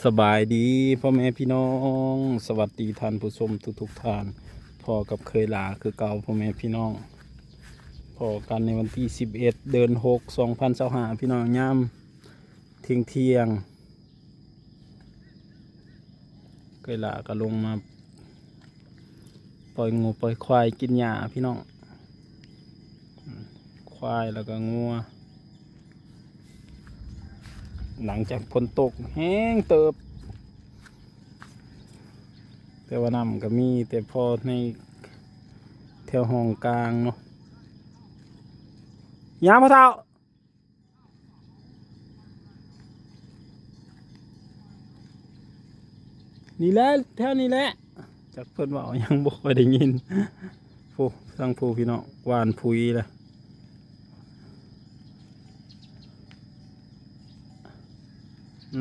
ສະບາຍດີພໍ່ແມ່ພີ່ນ້ອງ ສະຫວັດດີທ່ານຜູ້ຊົມທຸກໆທ່ານ. ພໍ້ກັບເຄີຍຫຼ້າຄືເກົ່າພໍ່ແມ່ພີ່ນ້ອງ. ພໍ້ກັນໃນວັນທີສິບເອັດ ເດືອນຫົກ ສອງພັນຊາວຫ້າ ພີ່ນ້ອງ. ຍາມທ່ຽງໆ ເຄີຍຫຼ້າກໍລົງມາປ່ອຍງົວປ່ອຍຄວາຍກິນຫຍ້າພີ່ນ້ອງ. ຄວາຍແລ້ວກໍງົວ ຫຼັງຈາກຝົນຕົກແຮງເຕີບ ແຕ່ວ່ານ້ຳກໍມີແຕ່ພໍໃນແຖວຮ່ອງກາງເນາະ. ຍາມພໍ່ເຖົ້າ ນີ້ແຫຼະ ແຖວນີ້ແຫຼະ. ຈັກເພິ່ນເວົ້າຫຍັງບໍ່ຄ່ອຍໄດ້ຍິນ. ຜູ້ ທາງຜູ້ພີ່ນ້ອງ ຫວ່ານຜຸຍລະ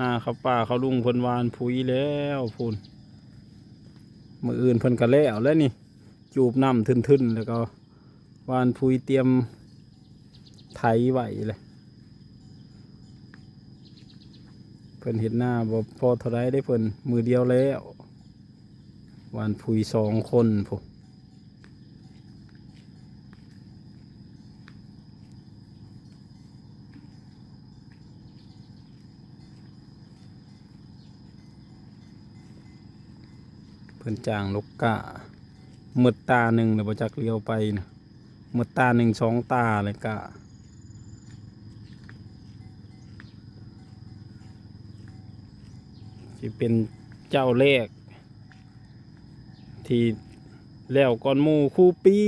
ນາເຂົ້າປ່າເຂົ້າລຸງເພິ່ນຫວ່ານຜຸຍແລ້ວພຸ້ນ. ມື້ອື່ນເພິ່ນກໍແລ້ວແລ້ວນີ້ ຈູບນ້ຳທຶນໆ ແລ້ວກໍຫວ່ານຜຸຍຕຽມໄຖໄວ້ແຫຼະ. ເພິ່ນເຮັດນາບໍ່ພໍເທົ່າໃດເດ້ ເພິ່ນມື້ດຽວແລ້ວ ຫວ່ານຜຸຍສອງຄົນພຸ້ນ. ເພິ່ນຈ້າງລູກກ້າ ໝົດຕາໜຶ່ງແລ້ວບໍ່ຈັກ ຫຼຽວໄປນະ ໝົດຕາໜຶ່ງສອງຕາແລ້ວກ້າ. ຊິເປັນເຈົ້າແລກທີ່ແລ້ວກ່ອນໝູ່ຄູ່ປີ.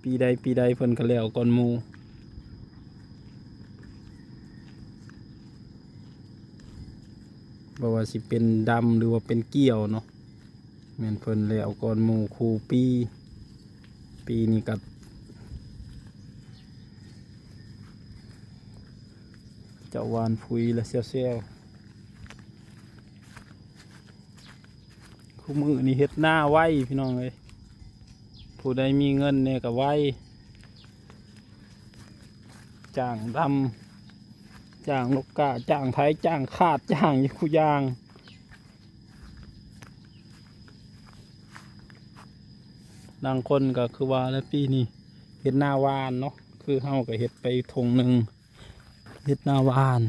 ປີໃດປີໃດເພິ່ນກໍແລ້ວກ່ອນໝູ່ ບໍ່ວ່າຊິເປັນດຳ ຫຼືວ່າເປັນກ້ຽວເນາະ ແມ່ນເພິ່ນແລ້ວກ່ອນໝູ່ຄູ່ປີ. ປີນີ້ກໍເຈົ້າຫວ່ານຜຸຍລະແຊວໆ. ຄູ່ມື້ນີ້ເຮັດນາໄວພີ່ນ້ອງເອີຍ ຜູ້ໃດມີເງິນແດ່ກໍໄວ ຈ້າງດຳ ຈ້າງລູກກ້າ ຈ້າງໄຖ ຈ້າງຂາດ ຈ້າງຢູ່ຄູ່ຢ່າງ. ບາງຄົນກໍຄືວ່າແຫຼະ ປີນີ້ເຮັດນາຫວ່ານເນາະ ຄືເຮົາກໍເຮັດໄປທົ່ງໜຶ່ງ ເຮັດນາຫວ່ານ.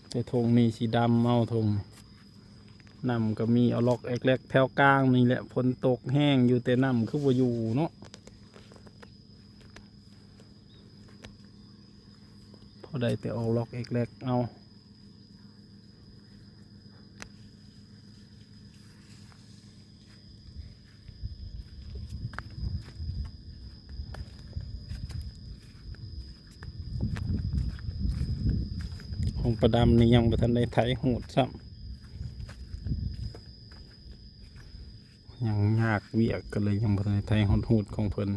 ແຕ່ທົ່ງນີ້ຊິດຳເອົາ ທົ່ງ ນ້ຳກໍມີອອກລັອກແອກແລັກແຖວກາງນີ້ແຫຼະ. ຝົນຕົກແຮງຢູ່ ແຕ່ນ້ຳຄືບໍ່ຢູ່ເນາະ ພໍໄດ້ແຕ່ອອກລັອກແອກແລັກເອົາ. ຂອງປາດຳນີ້ຍັງບໍ່ທັນໄດ້ໄຖຮູດຊ້ຳ ຍັງຍາກວຽກ ກໍເລີຍຍັງບໍ່ທັນໄດ້ໄຖຮອດຮູດຂອງເພິ່ນ.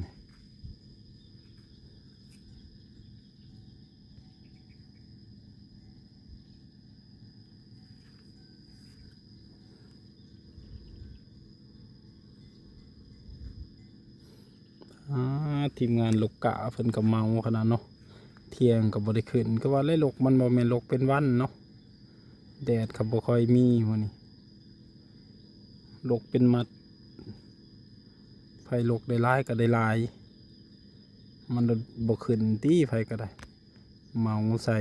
ອາ ທີມງານລົກກ້າເພິ່ນກໍເມົາຂະໜາດເນາະ ທ່ຽງກໍບໍ່ໄດ້ຂຶ້ນ ຄືວ່າແຫຼະ ລົກມັນບໍ່ແມ່ນລົກເປັນວັນເນາະ ແດດກໍບໍ່ຄ່ອຍມີມື້ນີ້ ລົກເປັນມັດ ໃຜລົກໄດ້ຫຼາຍກໍໄດ້ຫຼາຍ ມັນບໍ່ຂຶ້ນຕິ ໃຜກໍໄດ້ ເມົາໃສ່. ອ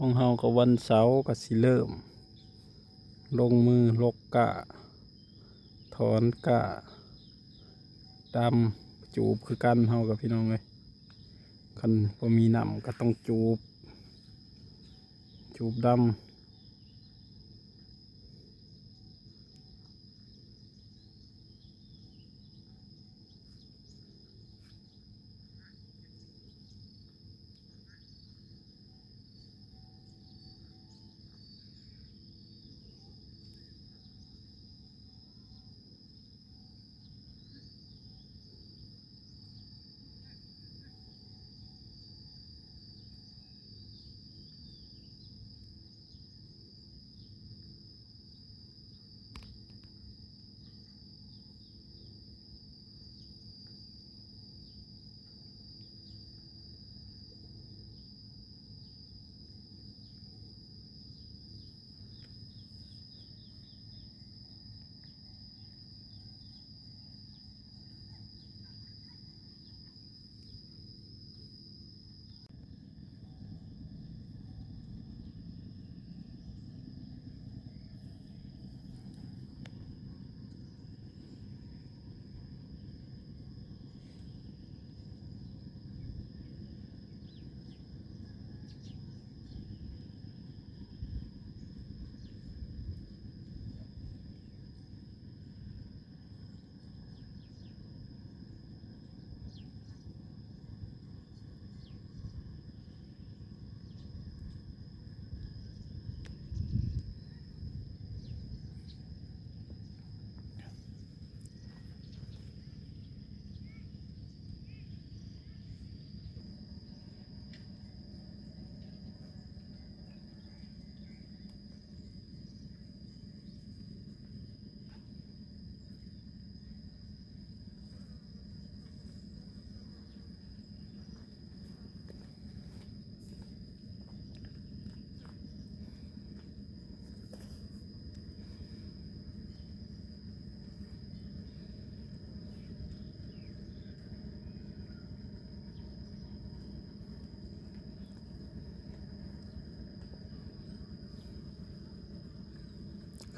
ຂອງເຮົາກໍວັນເສົາກໍຊິເລີ່ມລົງມືລົກກ້າ ຖອນກ້າ ດຳ ຈູບຄືກັນ ເຮົາກັບພີ່ນ້ອງເອີຍ. ຄັນບໍ່ມີນ້ຳກໍຕ້ອງຈູບ ຈູບດຳ.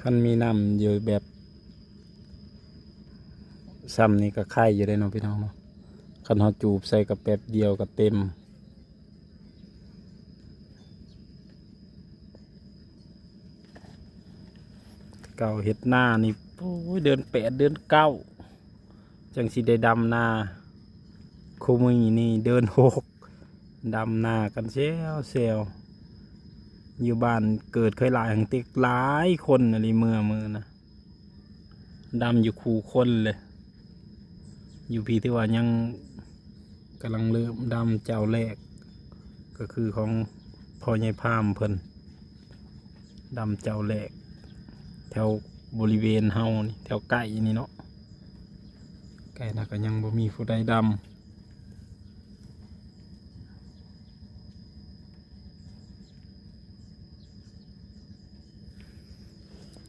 ຄັນມີນ້ຳຢູ່ແບບ ຊ່ຳນີ້ກໍໄຄຢູ່ເດ້ເນາະພີ່ນ້ອງເນາະ. ຄັນເຮົາຈູບໃສ່ກໍແປັບດຽວກໍເຕັມ. ເກົ່າເຮັດນານີ້ ໂອ້ຍ ເດືອນແປດເດືອນເກົ້າ ຈັ່ງຊິໄດ້ດຳນາ. ຄູ່ມື້ນີ້ເດືອນຫົກ ດຳນາກັນແຊວໆ. ຢູ່ບ້ານເກີດເຄີຍຫຼາຍ ຫັ້ນຕິ ຫຼາຍຄົນອີ່ຫຼີ ເມື່ອມື້ນະ ດຳຢູ່ຄູ່ຄົນເລີຍ. ຢູ່ພີ້ຖືວ່າຍັງກຳລັງເລີ່ມດຳເຈົ້າແລກ ກໍຄືຂອງພໍ່ໃຫຍ່ພາມເພິ່ນ ດຳເຈົ້າແລກ ແຖວບໍລິເວນເຮົານີ້ ແຖວໃກ້ນີ້ເນາະ. ໃກ້ນະກໍຍັງບໍ່ມີຜູ້ໃດດຳ.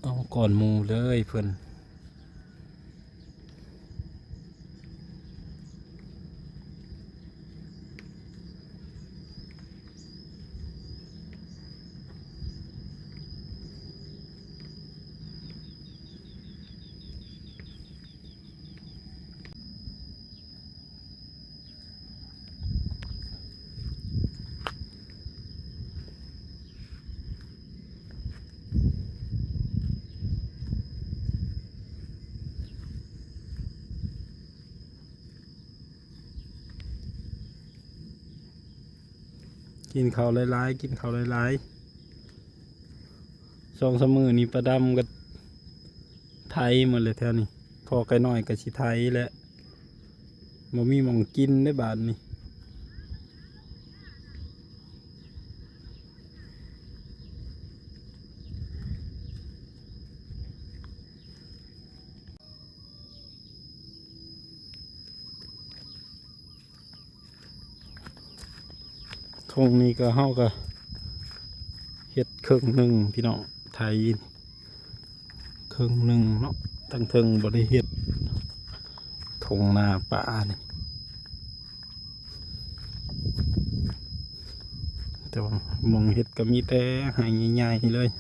ເອົາກ່ອນໝູ່ເລີຍເພິ່ນ. ກິນເຂົ້າຫຼາຍໆ ກິນເຂົ້າຫຼາຍໆ. ສອງສາມມື້ນີ້ປາດຳກໍໄຖໝົດແລ້ວແຖວນີ້. ພໍ່ໄກ່ນ້ອຍກໍຊິໄຖແຫຼະ ບໍ່ມີໝ່ອງກິນເດ້ບາດນີ້. ທົ່ງນີ້ກໍ ເຮົາກໍເຮັດເຄິ່ງໜຶ່ງພີ່ນ້ອງ ໄຖເຄິ່ງໜຶ່ງເນາະ ທັງເທິງບໍ່ໄດ້ເຮັດ ທົ່ງນາປານີ້. ແຕ່ວ່າໝ່ອງເຮັດກໍມີແຕ່ໄຮ່ໃຫຍ່ໆເລີຍ.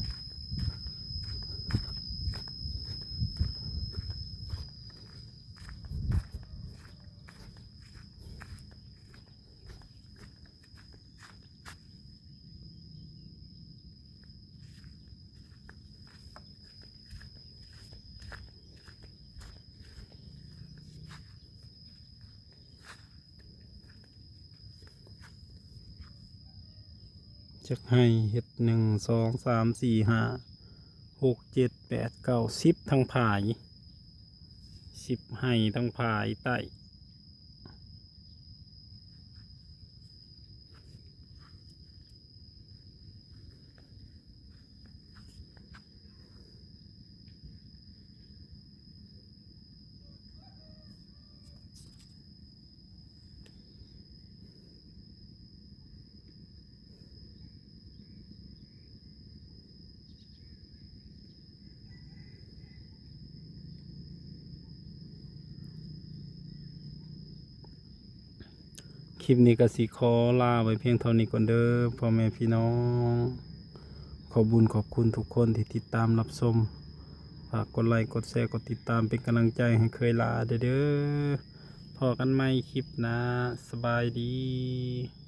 ຈັກໄຮ່ເຮັດ ໜຶ່ງ ສອງ ສາມ ສີ່ ຫ້າ ຫົກ ເຈັດ ແປດ ເກົ້າ ສິບ ທັງພາຍ ສິບໄຮ່ທັງພາຍໃຕ້. ຄລິບນີ້ກໍຊິຂໍລາໄວ້ພຽງເທົ່ານີ້ກ່ອນເດີ ພໍ່ແມ່ພີ່ນ້ອງ. ຂອບບຸນຂອບຄຸນທຸກຄົນທີ່ຕິດຕາມຮັບຊົມ. ຝາກກົດໄລ ກົດແຊ ກົດຕິດຕາມເປັນກຳລັງໃຈໃຫ້ເຄີຍລາແດ່ເດີ. ພໍ້ກັນໃໝ່ຄລິບໜ້າ. ສະບາຍດີ.